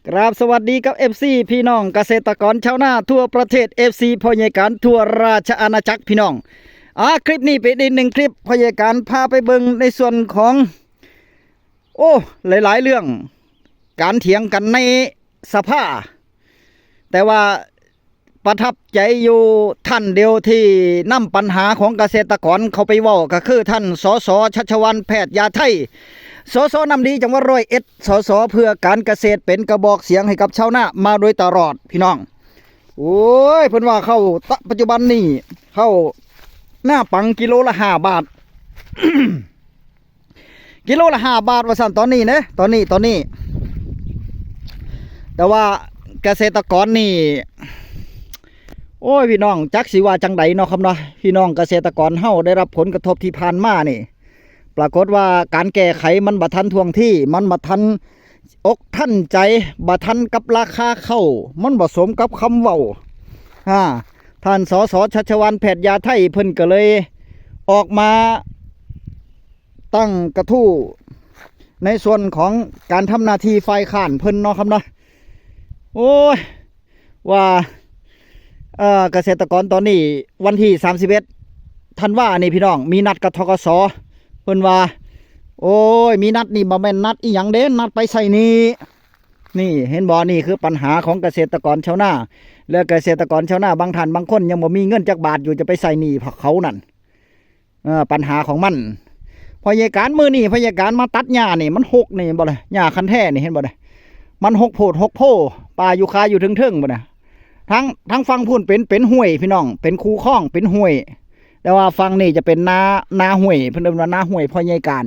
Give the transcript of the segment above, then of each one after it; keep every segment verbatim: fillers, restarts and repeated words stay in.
กราบสวัสดีกับ เอฟซี พี่น้องเกษตรกรชาวนาทั่วประเทศ เอฟซี พ่อใหญ่การทั่วราชอาณาจักรพี่น้อง อ่า คลิปนี้เป็นอีกหนึ่งคลิป พ่อใหญ่การพาไปเบิ่งในส่วนของ โอ้ หลายๆ เรื่อง การเถียงกันในสภา แต่ว่าประทับใจอยู่ท่านเดียวที่นำปัญหาของเกษตรกรเข้าไปเว้า ก็คือท่าน สส ชัชวาล แพทยาไทย สส น้ำดีจังหวัดร้อยเอ็ด สส เพื่อการเกษตร เป็นกระบอกเสียงให้กับชาวนามาโดยตลอดพี่น้อง โอ้ย เพิ่นว่าข้าวตะ ปัจจุบันนี่ข้าวหน้าปังกิโลละห้าบาท กิโลละห้าบาทว่าซั่น ตอนนี้เด้ ตอนนี้ ตอนนี้ แต่ว่าเกษตรกรนี่ โอ้ย พี่น้อง จักสิว่าจังใดเนาะครับเนาะ พี่น้องเกษตรกรเฮาได้รับผลกระทบที่ผ่านมานี่ ปรากฏว่าการแก้ไขมันบ่ทันท่วงที มันบ่ทันอกทันใจ บ่ทันกับราคาข้าว มันบ่สมกับคำเว้า อ่า ท่าน สส ชัชวาล แพทยาไทย เพิ่นก็เลยออกมาตั้งกระทู้ในส่วนของการทำหน้าที่ฝ่ายค้านเพิ่นเนาะครับเนาะ โอ้ย ว่า เอ่อ เกษตรกรตอนนี้วันที่สามสิบเอ็ดธันวานี่พี่น้อง มีนัดกับ ธ.ก.ส. เพิ่นว่า โอ้ย มีนัดนี่บ่แม่นนัดอีหยังเด้ นัดไปใช้หนี้ นี่เห็นบ่ นี่คือปัญหาของเกษตรกรชาวนา และเกษตรกรชาวนาบางท่านบางคนยังบ่มีเงินจักบาทอยู่ จะไปใช้หนี้พวกเขานั่น เอ่อ ปัญหาของมัน พ่อใหญ่การมื้อนี้ พ่อใหญ่การมาตัดหญ้านี่ มันฮกนี่บ่ล่ะ หญ้าคันแท้นี่ เห็นบ่ล่ะ มันฮกโพดฮกโพ ป่ายูคาอยู่เทิงๆ บ่น่ะ ทั้ง ทั้งฝั่งพู้นเป็น เป็นห้วยพี่น้อง เป็นคูคลอง เป็นห้วย แต่ว่าฝั่งนี้จะเป็นนา นาห้วย เพิ่นเอิ้นว่านาห้วยพ่อใหญ่การ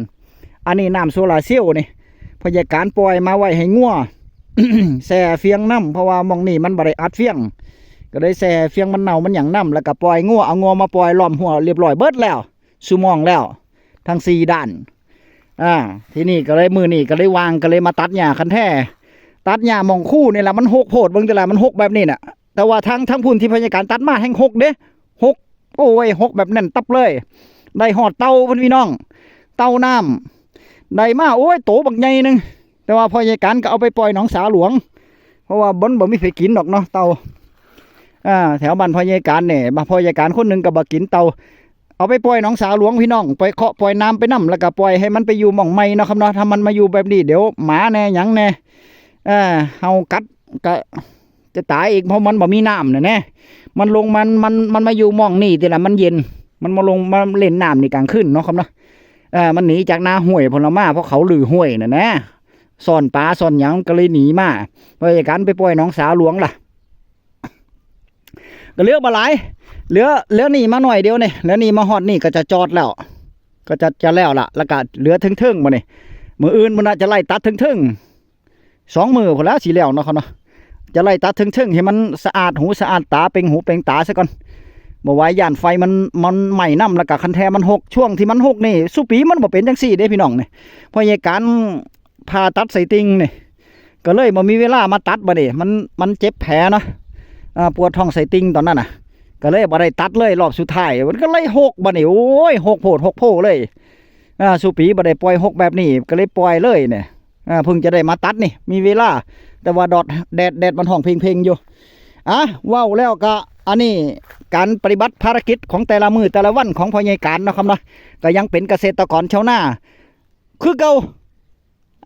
อันนี้น้ำโซลาร์เซลล์นี่ พ่อใหญ่การปล่อยมาไว้ให้งัว แช่เฟียงนำ เพราะว่าหม่องนี้มันบ่ได้อัดเฟียง ก็เลยแช่เฟียงมันเน่ามันหยังนำ แล้วก็ปล่อยงัว เอางัวมาปล่อยล้อมรั้วเรียบร้อยเบิดแล้ว ซุหม่องแล้ว ทั้งสี่ด้าน อ่า ทีนี้ก็เลย มื้อนี้ก็เลยว่าง ก็เลยมาตัดหญ้าคันแท้ ตัดหญ้าหม่องคูนี่แหละ มันฮกโพด เบิ่งแต่ละ มันฮกแบบนี้น่ะ แต่ว่าทาง ทางพู้นที่พ่อใหญ่การตัดมาแฮ่งฮกเด้ ฮก โอ้ย ฮกแบบแน่นตับเลย ได้ฮอดเต่าเพิ่นพี่น้อง เต่าน้ำ ได้มา โอ้ย โตบักใหญ่หนึ่ง แต่ว่าพ่อใหญ่การก็เอาไปปล่อยหนองสาหลวง เพราะว่าบ่ บ่มีไผกินดอกเนาะ เต่า อ่า แถวบ้านพ่อใหญ่การเนี่ย มาพ่อใหญ่การคนหนึ่งก็บ่กินเต่า เอาไปปล่อยหนองสาหลวงพี่น้อง ปล่อยเคาะปล่อยน้ำไปนำ แล้วก็ปล่อยให้มันไปอยู่หม่องใหม่เนาะครับเนาะ ถ้ามันมาอยู่แบบนี้ เดี๋ยวหมาแน่หยังแน่ เอ่อ เห่ากัดก็จะตายอีก เพราะมันบ่มีน้ำน่ะแน่ มันลง มัน มัน มันมาอยู่หม่องนี่ติล่ะ มันเย็น มันมาลง มาเล่นน้ำนี่กลางคืนเนาะครับเนาะ เอ่อ มันหนีจากนาห้วยพุ้นละมา เพราะเขารื้อห้วยน่ะนะ ซ่อนปลาซ่อนหยังก็เลยหนีมา พ่อใหญ่การไปปล่อยหนองสาหลวงล่ะ ก็เหลือบ่หลาย เหลือ เหลือนี่มาหน่อยเดียวนี่ เหลือนี่มาฮอดนี่ก็จะจอดแล้ว ก็จะ จะแล้วล่ะ แล้วก็เหลือเทิงๆ บัดนี้ มื้ออื่นพุ้นน่ะจะไล่ตัดเทิงๆ สองมื้อพุ้นละสิแล้วเนาะครับเนาะ จะไล่ตัดเทิงๆ ให้มันสะอาดหูสะอาดตา เป่งหูเป่งตาซะก่อน บ่ไหวย้านไฟมัน มันไหม้นำ แล้วก็คันแท้มันฮก ช่วงที่มันฮกนี่ ซุปีมันบ่เป็นจังซี่เด้พี่น้องนี่ พ่อใหญ่การผ่าตัดไส้ติ่งนี่ ก็เลยบ่มีเวลามาตัดบัดนี้ มัน มันเจ็บแผลเนาะ อ่า ปวดท้องไส้ติ่งตอนนั้นน่ะ ก็เลยบ่ได้ตัดเลยรอบสุดท้าย มันก็เลยฮกบัดนี้ โอ้ย ฮกโพดฮกโพเลย อ่า ซุปีบ่ได้ปล่อยฮกแบบนี้ ก็เลยปล่อยเลยเนี่ย อ่า เพิ่งจะได้มาตัดนี่ มีเวลา แต่ว่าดอด แดด แดดมันฮ้อนเพ็งๆ อยู่ อ่ะ เว้าแล้วก็ อันนี้การปฏิบัติภารกิจของแต่ละมื้อแต่ละวันของพ่อใหญ่การเนาะครับเนาะ ก็ยังเป็นเกษตรกรชาวนา คือเก่า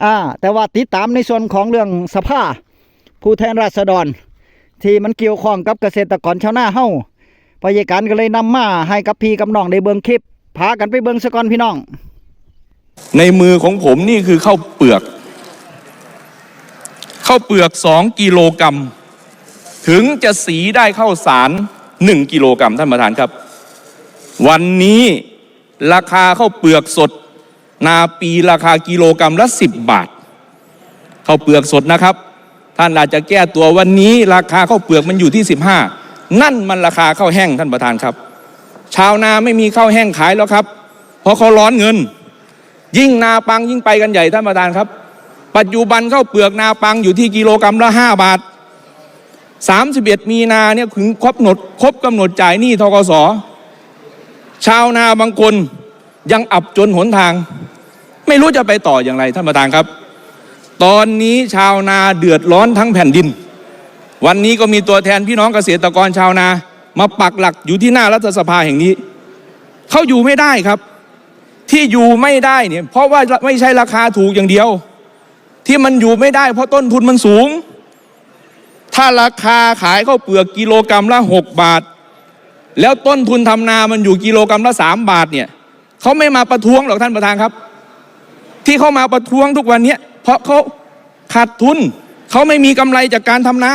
อ่า แต่ว่าติดตามในส่วนของเรื่องสภาผู้แทนราษฎร ที่มันเกี่ยวข้องกับเกษตรกรชาวนาเฮา พ่อใหญ่การก็เลยนำมาให้กับพี่กับน้องได้เบิ่งคลิป พากันไปเบิ่งซะก่อนพี่น้อง ในมือของผมนี่คือข้าวเปลือก ข้าวเปลือก สอง กิโลกรัม ถึงจะสีได้ข้าวสาร หนึ่ง กิโลกรัม ท่านประธานครับ วันนี้ราคาข้าวเปลือกสด นาปีราคากิโลกรัมละ สิบ บาท ข้าวเปลือกสดนะครับ ท่านอาจจะแก้ตัว วันนี้ราคาข้าวเปลือกมันอยู่ที่ สิบห้า นั่นมันราคาข้าวแห้ง ท่านประธานครับ ชาวนาไม่มีข้าวแห้งขายแล้วครับ เพราะเขาร้อนเงิน ยิ่งนาปังยิ่งไปกันใหญ่ ท่านประธานครับ ปัจจุบันข้าวเปลือกนาปังอยู่ที่กิโลกรัมละ ห้า บาท สามสิบเอ็ด มีนาเนี่ยถึงครบกำหนด ครบกำหนดจ่ายหนี้ ธ.ก.ส. ชาวนาบางคนยังอับจนหนทาง ไม่รู้จะไปต่ออย่างไร ท่านประธานครับ ตอนนี้ชาวนาเดือดร้อนทั้งแผ่นดิน วันนี้ก็มีตัวแทนพี่น้องเกษตรกรชาวนา มาปักหลักอยู่ที่หน้ารัฐสภาแห่งนี้ เขาอยู่ไม่ได้ครับ ที่อยู่ไม่ได้เนี่ย เพราะว่าไม่ใช่ราคาถูกอย่างเดียว ที่มันอยู่ไม่ได้เพราะต้นทุนมันสูง ถ้าราคาขายข้าวเปลือกกิโลกรัมละหกบาท แล้วต้นทุนทำนามันอยู่กิโลกรัมละสามบาทเนี่ย เขาไม่มาประท้วงหรอกท่านประธานครับ ที่เขามาประท้วงทุกวันเนี้ย เพราะเขาขาดทุน เขาไม่มีกำไรจากการทำนา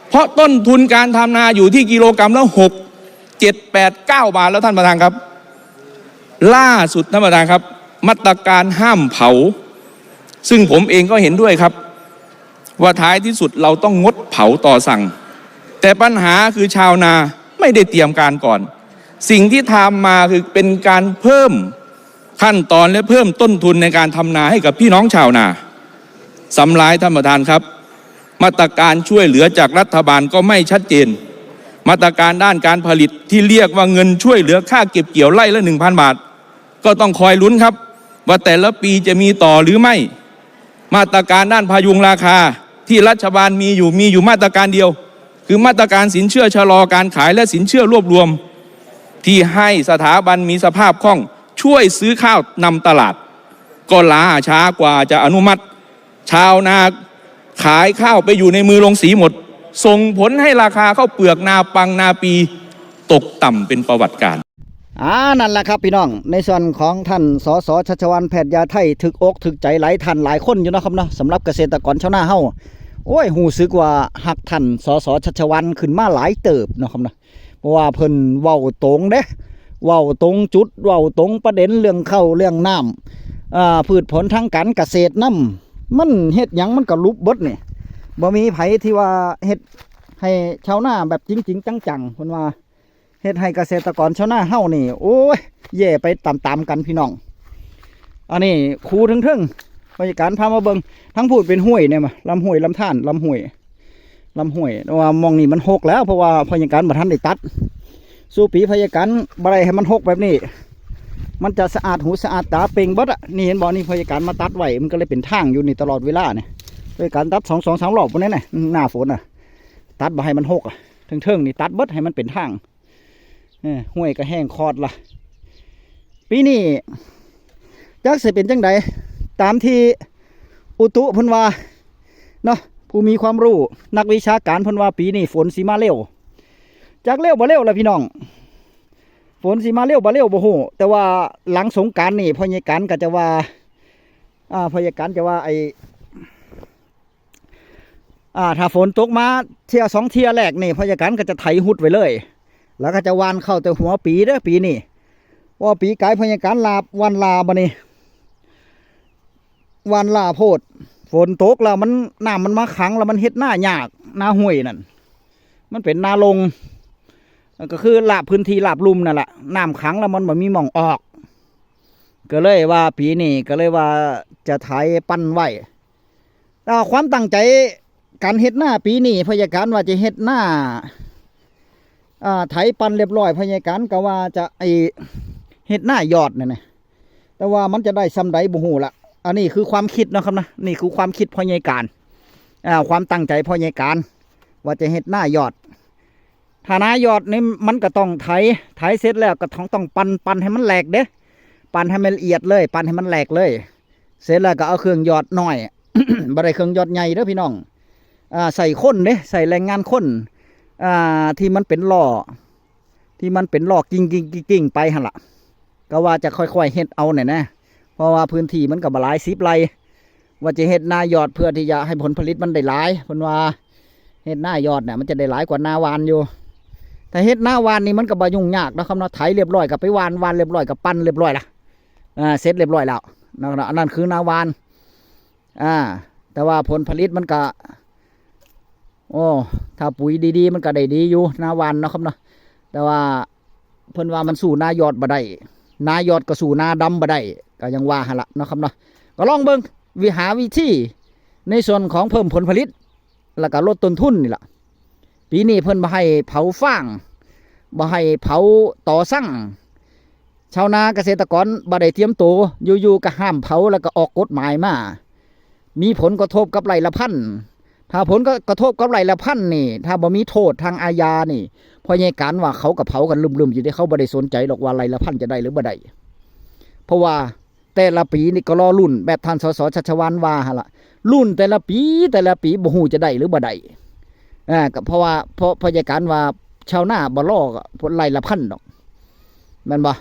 เพราะต้นทุนการทำนาอยู่ที่กิโลกรัมละหก เจ็ด แปด เก้าบาทแล้วท่านประธานครับ ล่าสุดท่านประธานครับ มาตรการห้ามเผา ซึ่งผมเองก็เห็นด้วยครับ ว่าท้ายที่สุดเราต้องงดเผาต่อสั่ง แต่ปัญหาคือชาวนาไม่ได้เตรียมการก่อน สิ่งที่ทำมาคือเป็นการเพิ่มขั้นตอนและเพิ่มต้นทุนในการทำนาให้กับพี่น้องชาวนา ซ้ำร้ายท่านประธานครับ มาตรการช่วยเหลือจากรัฐบาลก็ไม่ชัดเจน มาตรการด้านการผลิตที่เรียกว่าเงินช่วยเหลือค่าเก็บเกี่ยวไร่ละหนึ่งพันบาท ก็ต้องคอยลุ้นครับ ว่าแต่ละปีจะมีต่อหรือไม่ มาตรการด้านพยุงราคาที่รัฐบาลมีอยู่ มีอยู่มาตรการเดียว คือมาตรการสินเชื่อชะลอการขายและสินเชื่อรวบรวม ที่ให้สถาบันมีสภาพคล่องช่วยซื้อข้าวนำตลาด ก็ล้าช้ากว่าจะอนุมัติ ชาวนาขายข้าวไปอยู่ในมือโรงสีหมด ส่งผลให้ราคาข้าวเปลือกนาปังนาปีตกต่ำเป็นประวัติการณ์ อ่านั่นแหละครับพี่น้อง ในส่วนของท่านสสชัชวาลแพทยาไทย ถึกอกถึกใจหลายท่านหลายคนอยู่เนาะครับเนาะ สำหรับเกษตรกรชาวนาเฮา โอ้ยรู้สึกว่าฮักท่านสสชัชวาลขึ้นมาหลายเติบเนาะครับเนาะ เพราะว่าเพิ่นเว้าตรงเด้ เว้าตรงจุด เว้าตรงประเด็นเรื่องข้าวเรื่องน้ำอ่าพืชผลทางการเกษตรนำ มันเฮ็ดหยังมันก็หลุบเบิดนี่ บ่มีไผที่ว่าเฮ็ดให้ชาวนาแบบจริงๆจังๆ เพิ่นว่า เฮ็ดให้เกษตรกรชาวนาเฮานี่ โอ้ย แย่ไปตามๆกันพี่น้อง อันนี้คูเทิงๆ พยากรณ์พามาเบิ่ง ทั้งพูดเป็นห้วยเนี่ยมา ลำห้วย ลำธาร ลำห้วย ลำห้วย แต่ว่าหม่องนี้มันฮกแล้ว เพราะว่าพยากรณ์บ่ทันได้ตัด สู่ปีพยากรณ์บ่ได้ให้มันฮกแบบนี้ มันจะสะอาดหูสะอาดตาเป่งเบิดอะ นี่เห็นบ่ นี่พยากรณ์มาตัดไว้ มันก็เลยเป็นทางอยู่นี่ตลอดเวลาเนี่ย พยากรณ์ตัดสอง สอง สามรอบพุ้นแหละ หน้าฝนอะ ตัดบ่ให้มันฮกอะ เทิงๆนี่ตัดเบิดให้มันเป็นทาง เอ้อ ห้วยก็แห้งขอดละ ปีนี้จักสิเป็นจังใด ตามที่อุตุเพิ่นว่าเนาะ ผู้มีความรู้นักวิชาการเพิ่นว่าปีนี้ฝนสิมาเร็ว จักเร็วบ่เร็วล่ะพี่น้อง ฝนสิมาเร็วบ่เร็วบ่ฮู้ แต่ว่าหลังสงกรานต์นี่พ่อใหญ่กันก็จะว่า อ่า พ่อใหญ่กันจะว่าไอ้ อ่า ถ้าฝนตกมาเทื่อสองเทื่อแรกนี่พ่อใหญ่กันก็จะไถฮุดไว้เลย แล้วก็จะหว่านข้าวแต่หัวปีเด้อปีนี้ เพราะว่าปีกายพ่อใหญ่กันหว่านหล้าบัดนี้ หว่านหล้าโพด ฝนตกแล้วมัน น้ำมันมาขังแล้วมันเฮ็ดนายาก นาห้วยนั่น มันเป็นนาลง ก็คือราบพื้นที่ราบลุ่มนั่นแหละ น้ำขังแล้วมันบ่มีหม่องออก ก็เลยว่าปีนี้ก็เลยว่าจะไถปันไว้ แต่ว่าความตั้งใจการเฮ็ดนาปีนี้พ่อใหญ่กันว่าจะเฮ็ดนา อ่า ไถปันเรียบร้อย พ่อใหญ่กันก็ว่าจะไอ้เฮ็ดนายอดนั่นนะ แต่ว่ามันจะได้ส่ำใดบ่ฮู้ละ อันนี้คือความคิดเนาะครับนะ นี่คือความคิดพ่อใหญ่กัน อ่า ความตั้งใจพ่อใหญ่กัน ว่าจะเฮ็ดนายอด ถ้านายอดนี่มันก็ต้องไถ ไถเสร็จแล้วก็ต้อง ต้องปัน ปันให้มันแหลกเด้ ปันให้มันละเอียดเลย ปันให้มันแหลกเลย เสร็จแล้วก็เอาเครื่องยอดน้อย บ่ได้เครื่องยอดใหญ่เด้อพี่น้อง อ่า ใส่คนเด้ ใส่แรงงานคน อ่า ที่มันเป็นล้อ ที่มันเป็นล้อกิ่งๆๆๆไปหั่นล่ะ ก็ว่าจะค่อยๆเฮ็ดเอาเนี่ยนะ เพราะว่าพื้นที่มันก็บ่หลายสิบไร่ ว่าจะเฮ็ดนายอดเพื่อที่จะให้ผลผลิตมันได้หลาย เพิ่นว่าเฮ็ดนายอดน่ะมันจะได้หลายกว่านาหว่านอยู่ ถ้าเฮ็ดนาหว่านนี่มันก็บ่ยุ่งยากเนาะครับเนาะ ไถเรียบร้อยก็ไปหว่าน หว่านเรียบร้อยก็ปันเรียบร้อยละ อ่า เสร็จเรียบร้อยแล้วเนาะ อันนั้นคือนาหว่าน อ่า แต่ว่าผลผลิตมันก็ โอ้ ถ้าปุ๋ยดีๆมันก็ได้ดีอยู่ นาหว่านเนาะครับเนาะ แต่ว่าเพิ่นว่ามันสู้นายอดบ่ได้ นายอดก็สู้นาดำบ่ได้ ก็ยังว่าหั่นละเนาะครับเนาะ ก็ลองเบิ่ง วิหาวิธีในส่วนของเพิ่มผลผลิต แล้วก็ลดต้นทุนนี่ล่ะ ปีนี้เพิ่นบ่ให้เผาฟาง บ่ให้เผาตอสั่ง ชาวนาเกษตรกรบ่ได้เตรียมตัว อยู่ๆก็ห้ามเผา แล้วก็ออกกฎหมายมา มีผลกระทบกับไร่ละพัน ถ้าผลกระทบกับไร่ละพันนี่ ถ้าบ่มีโทษทางอาญานี่ พ่อใหญ่การว่าเขาก็เผากันลืมๆอยู่เด้ เขาบ่ได้สนใจหรอกว่าไร่ละพันจะได้หรือบ่ได้ เพราะว่าแต่ละปีนี่ก็รอลุ้น แบบท่าน สส ชัชวาลว่าหั่นละ ลุ้นแต่ละปี แต่ละปีบ่ฮู้จะได้หรือบ่ได้ อ่า ก็เพราะว่า เพราะพ่อใหญ่การว่าชาวนาบ่รอก็ไร่ละพันดอก แม่นบ่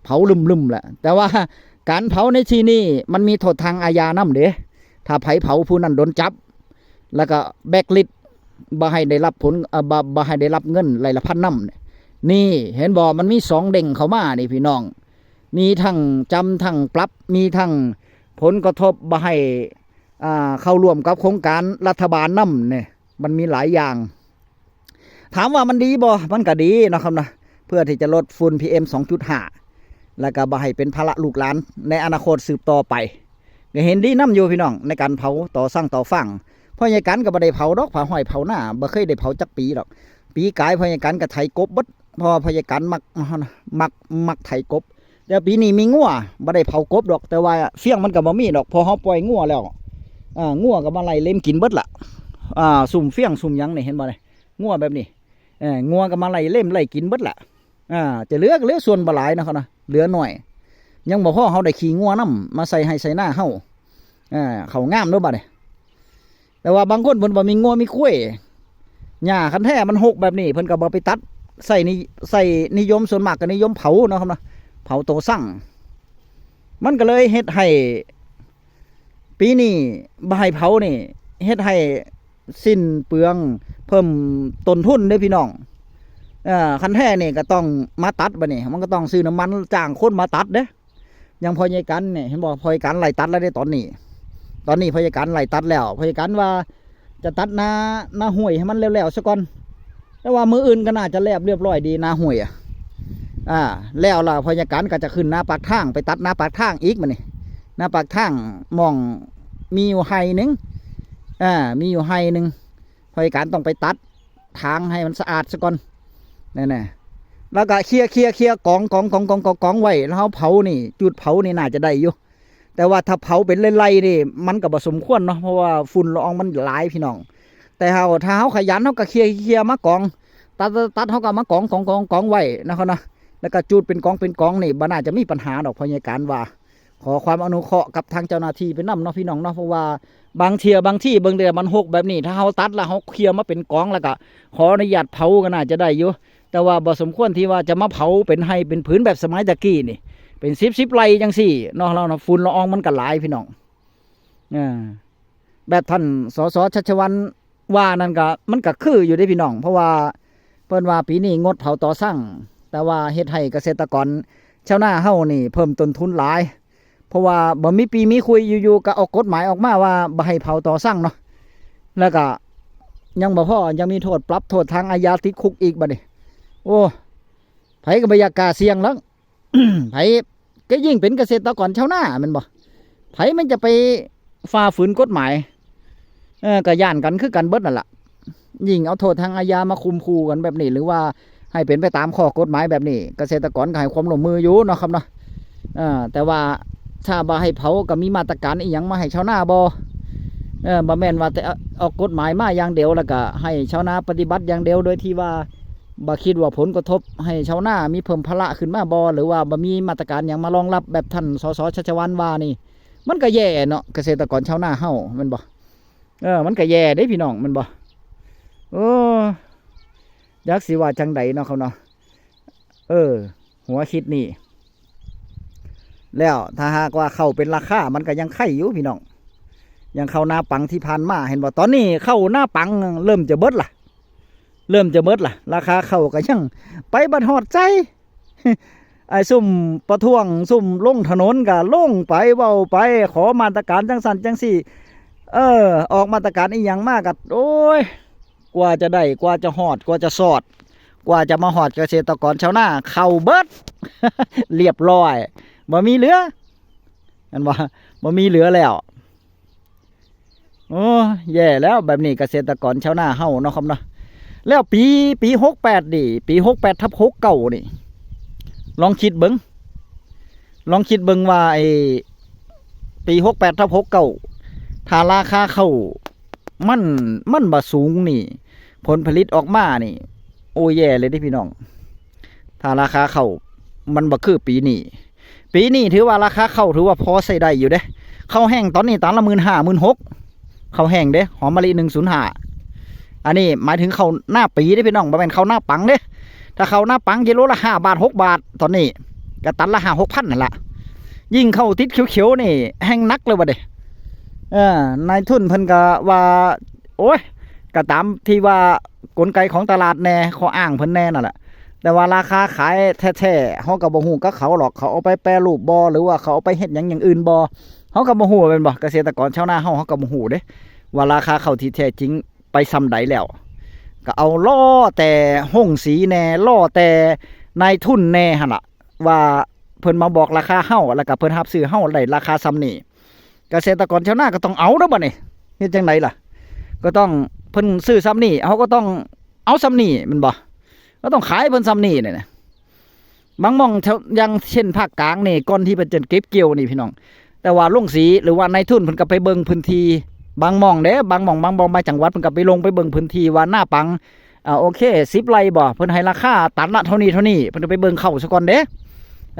เผาลืมๆแหละ แต่ว่าการเผาในที่นี่มันมีโทษทางอาญานำเด้ ถ้าไผเผาผู้นั้นโดนจับ แล้วก็แบล็คลิสต์ บ่ให้ได้รับผล เอ่อ บ่ บ่ให้ได้รับเงินไร่ละพันนำเนี่ย นี่เห็นบ่ มันมีสองเด้งเข้ามานี่พี่น้อง มีทั้งจำทั้งปรับ มีทั้งผลกระทบบ่ให้ อ่า เข้าร่วมกับโครงการรัฐบาลนำเนี่ย มันมีหลายอย่าง ถามว่ามันดีบ่ มันก็ดีเนาะครับนะ เพื่อที่จะลดฝุ่น พีเอ็ม สองจุดห้า แล้วก็บ่ให้เป็นภาระลูกหลานในอนาคตสืบต่อไป ก็เห็นดีนำอยู่พี่น้อง ในการเผาต่อสั่งต่อฟาง พ่อใหญ่การก็บ่ได้เผาดอก เผาไฮ่เผานา บ่เคยได้เผาจักปีดอก ปีกายพ่อใหญ่การก็ไถกบเบิด เพราะว่าพ่อใหญ่การมัก มัก มักไถกบ แต่ปีนี้มีงัว บ่ได้เผากบดอก แต่ว่าเฟี้ยงมันก็บ่มีดอก เพราะเฮาปล่อยงัวแล้ว อ่า งัวก็มาไล่เล็มกินเบิดละ อ่า ซุมเฟี้ยงซุมหยังนี่ เห็นบ่นี่ งัวแบบนี้ เออ งัวก็มาไล่เล็มไล่กินเบิดละ อ่า จะเหลือก็เหลือส่วนบ่หลายนะครับนะ เหลือหน่อย ยังบ่พอเฮาได้ขี้งัวนำมาใส่ไฮ่ใส่นาเฮา อ่า เข้างามเด้อบัดนี้ แต่ว่าบางคนเพิ่นบ่มีงัวมีควาย หญ้าคันแท้มันฮกแบบนี้ เพิ่นก็บ่ไปตัด ใส่นิ ใส่นิยม ส่วนมากก็นิยมเผาเนาะครับเนาะ เผาโตสั่ง มันก็เลยเฮ็ดให้ ปีนี้บ่ให้เผานี่ เฮ็ดให้สิ้นเปลือง เพิ่มต้นทุนเด้อพี่น้อง เอ่อ คันแท้นี่ก็ต้องมาตัดบัดนี้ มันก็ต้องซื้อน้ำมันจ้างคนมาตัดเด้ อย่างพ่อใหญ่กันนี่ เห็นบ่ พ่อใหญ่กันไล่ตัดแล้วเด้ตอนนี้ ตอนนี้พ่อใหญ่กันไล่ตัดแล้ว พ่อใหญ่กันว่าจะตัดนา นาห้วยให้มันแล้วๆซะก่อน แต่ว่ามื้ออื่นก็น่าจะแล้วเรียบร้อยดีนาห้วยอะ อ่า แล้วล่ะพ่อใหญ่กันก็จะขึ้นนาปากทาง ไปตัดนาปากทางอีกบัดนี้ นาปากทางหม่องมีอยู่ไฮ่หนึ่ง อ่า มีอยู่ไฮ่หนึ่ง พ่อใหญ่กันต้องไปตัดถางให้มันสะอาดซะก่อน นั่นน่ะ แล้วก็เคลียร์ เคลียร์ เคลียร์กอง กอง กอง กอง กอง กองไว้ แล้วเฮาเผานี่ จุดเผานี่น่าจะได้อยู่ แต่ว่าถ้าเผาเป็นไร่ๆนี่ มันก็บ่สมควรเนาะ เพราะว่าฝุ่นละอองมันหลายพี่น้อง แต่เฮา ถ้าเฮาขยัน เฮาก็เคลียร์ เคลียร์มากอง ตัด ตัด ตัด เฮาก็มากอง กอง กอง กองไว้นะครับเนาะ แล้วก็จุดเป็นกอง เป็นกองนี่ บ่น่าจะมีปัญหาดอก พ่อใหญ่การว่า ขอความอนุเคราะห์กับทางเจ้าหน้าที่ไปนำเนาะพี่น้องเนาะ เพราะว่าบางเทื่อ บางที่ บางเทื่อมันฮกแบบนี้ ถ้าเฮาตัดแล้วเฮาเคลียร์มาเป็นกอง แล้วก็ขออนุญาตเผาก็น่าจะได้อยู่ แต่ว่าบ่สมควรที่ว่าจะมาเผาเป็นไฮ่เป็นผืนแบบสมัยตะกี้นี่ เป็นสิบ สิบไร่จังซี่เนาะ แล้วเนาะ ฝุ่นละอองมันก็หลายพี่น้อง อ่า แบบท่าน สส ชัชวาลว่านั่นก็ มันก็คืออยู่เด้พี่น้อง เพราะว่าเพิ่นว่าปีนี้งดเผาต่อสั่ง แต่ว่าเฮ็ดให้เกษตรกรชาวนาเฮานี่เพิ่มต้นทุนหลาย เพราะว่าบ่มีปีมีคุย อยู่ๆก็ออกกฎหมายออกมาว่าบ่ให้เผาต่อสั่งเนาะ แล้วก็ยังบ่พอ ยังมีโทษปรับ โทษทางอาญา ติดคุกอีกบัดนี้ โอ้ ไผก็บ่อยากกล้าเสี่ยงหรอก ไผก็ยิ่งเป็นเกษตรกรชาวนาแม่นบ่ ไผมันจะไปฝ่าฝืนกฎหมาย เออ ก็ย้านกันคือกันเบิดนั่นล่ะ ยิ่งเอาโทษทางอาญามาข่มขู่กันแบบนี้ หรือว่าให้เป็นไปตามข้อกฎหมายแบบนี้ เกษตรกรก็ให้ความร่วมมืออยู่เนาะครับเนาะ เออ แต่ว่าถ้าบ่ให้เผาก็มีมาตรการอีหยังมาให้ชาวนาบ่ เออ บ่แม่นว่าแต่ออกกฎหมายมาอย่างเดียว แล้วก็ให้ชาวนาปฏิบัติอย่างเดียว โดยที่ว่าบ่คิดว่าผลกระทบให้ชาวนามีเพิ่มภาระขึ้นมาบ่ หรือว่าบ่มีมาตรการหยังมารองรับแบบท่าน สส ชัชวาลว่านี่ มันก็แย่เนาะ เกษตรกรชาวนาเฮาแม่นบ่ เออ มันก็แย่เด้พี่น้องแม่นบ่ โอ้ จักสิว่าจังใดเนาะเขาเนาะ เออ หัวคิดนี่ แล้วถ้าหากว่าข้าวเป็นราคา มันก็ยังไข่อยู่พี่น้อง อย่างข้าวนาปังที่ผ่านมา เห็นบ่ ตอนนี้ข้าวนาปังเริ่มจะเบิดล่ะ เริ่มจะเบิดล่ะ ราคาข้าวก็ยังไปบ่ฮอดไส ไอ้ซุมประท้วง ซุมลงถนนก็ลงไป เว้าไป ขอมาตรการจังซั่นจังซี่ เออ ออกมาตรการอีหยังมาก็ โอ้ย กว่าจะได้ กว่าจะฮอด กว่าจะสอด กว่าจะมาฮอดเกษตรกรชาวนา ข้าวเบิด เรียบร้อย บ่มีเหลือ แม่นบ่ บ่มีเหลือแล้ว โอ้ แย่แล้ว แบบนี้เกษตรกรชาวนาเฮาเนาะครับเนาะ แล้วปี ปี หกแปด นี่ ปี หกแปดทับหกเก้า นี่ ลองคิดเบิ่ง ลองคิดเบิ่งว่าไอ้ปี หกแปดทับหกเก้า ถ้าราคาข้าวมัน มันบ่สูงนี่ ผลผลิตออกมานี่ โอ้ แย่เลยเด้พี่น้อง ถ้าราคาข้าวมันบ่คือปีนี้ ปีนี้ถือว่าราคาข้าวถือว่าพอใช้ได้อยู่เด้ ข้าวแห้งตอนนี้ตันละหมื่นห้า หมื่นหก ข้าวแห้งเด้ หอมมะลิ หนึ่งศูนย์ห้า อันนี้หมายถึงข้าวหน้าปีเด้พี่น้อง บ่แม่นข้าวหน้าปังเด้ ถ้าข้าวหน้าปังกิโลละห้าบาท หกบาท ตอนนี้ก็ตันละห้าหกพันนั่นล่ะ ยิ่งข้าวติดเขียวๆนี่แฮงหนักเลยบัดนี้ เออ นายทุนเพิ่นก็ว่า โอ้ย ก็ตามที่ว่ากลไกของตลาดแน่ ข้ออ้างเพิ่นแน่นั่นแหละ แต่ว่าราคาขายแท้ๆ เฮาก็บ่ฮู้กับเขาหรอก เขาเอาไปแปรรูปบ่ หรือว่าเขาเอาไปเฮ็ดหยังอย่างอื่นบ่ เฮาก็บ่ฮู้แม่นบ่ เกษตรกรชาวนาเฮา เฮาก็บ่ฮู้เด้ ว่าราคาข้าวที่แท้จริงไปส่ำใดแล้ว ก็เอารอแต่โฮงสีแน่ รอแต่นายทุนแน่หั่นล่ะ ว่าเพิ่นมาบอกราคาเฮา แล้วก็เพิ่นรับซื้อเฮาได้ราคาส่ำนี้ เกษตรกรชาวนาก็ต้องเอาเด้อบัดนี้ เฮ็ดจั่งใดล่ะ ก็ต้อง เพิ่นซื้อส่ำนี้ เฮาก็ต้องเอาส่ำนี้แม่นบ่ ก็ต้องขายเพิ่นส่ำนี้นี่นะ บางหม่องแถว อย่างเช่นภาคกลางนี่ ก่อนที่เพิ่นจะเก็บเกี่ยวนี่พี่น้อง แต่ว่าโฮงสีหรือว่านายทุนเพิ่นก็ไปเบิ่งพื้นที่ บางหม่องเด้ บางหม่อง บางบ่อน บางจังหวัดเพิ่นก็ไปลงไปเบิ่งพื้นที่ว่าหน้าปัง อ่า โอเค สิบไร่บ่ เพิ่นให้ราคาตันละเท่านี้เท่านี้ เพิ่นก็ไปเบิ่งเข้าซะก่อนเด้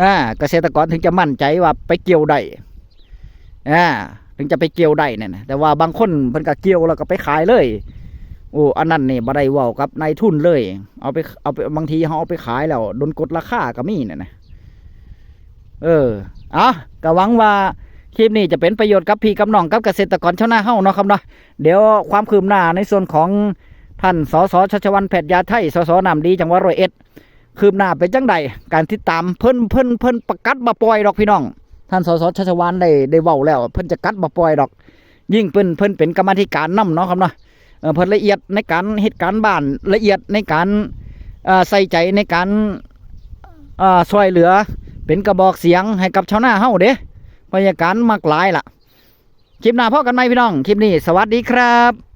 อ่า เกษตรกรถึงจะมั่นใจว่าไปเกี่ยวได้ อ่า ถึงจะไปเกี่ยวได้นั่นนะ แต่ว่าบางคนเพิ่นก็เกี่ยวแล้วก็ไปขายเลย โอ้ อันนั้นนี่บ่ได้เว้ากับนายทุนเลย เอาไป เอาไป บางทีเฮาเอาไปขายแล้วโดนกดราคาก็มีนั่นนะ เออ เอา ก็หวังว่าคลิปนี้จะเป็นประโยชน์กับพี่กับน้องกับเกษตรกรชาวนาเฮาเนาะครับเนาะ เดี๋ยวความคืบหน้าในส่วนของท่าน สส ชัชวาล แพทยาไทย สส น้ำดี จังหวัดร้อยเอ็ด คืบหน้าเป็นจั่งใด การติดตามเพิ่น เพิ่น เพิ่นประกาศบ่ปล่อยดอกพี่น้อง ท่าน สส ชัชวาล ได้ ได้เว้าแล้ว เพิ่นจะกัดบ่ปล่อยดอก ยิ่งเพิ่น เพิ่นเป็นกรรมาธิการนำเนาะครับเนาะ เอ่อ เพิ่นละเอียดในการเฮ็ดการบ้าน ละเอียดในการ เอ่อ ใส่ใจในการ เอ่อ ช่วยเหลือ เป็นกระบอกเสียงให้กับชาวนาเฮาเด้ พยาการมักหลายล่ะ คลิปหน้าพบกันใหม่พี่น้อง คลิปนี้สวัสดีครับ